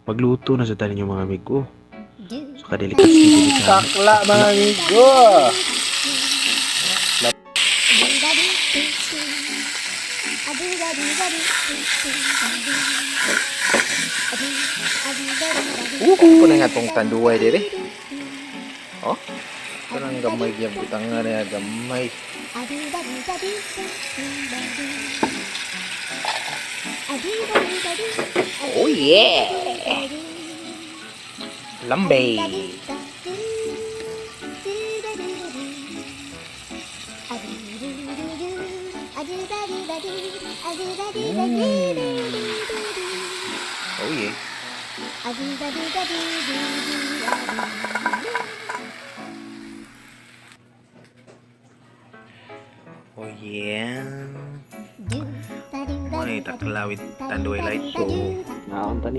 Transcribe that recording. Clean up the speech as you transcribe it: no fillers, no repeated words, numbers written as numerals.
Magluto na sa tanin mga amigo. So kadelikasi delikado. Takla, mga amigo. Ko na nga tong Tanduay dire. Oh. Ito nang gamay gyud butanga na gamay. Oh yeah. Lambay. Oh yeah. Oh yeah. Mo ni taklawit Tanduay Light po. Naon tani.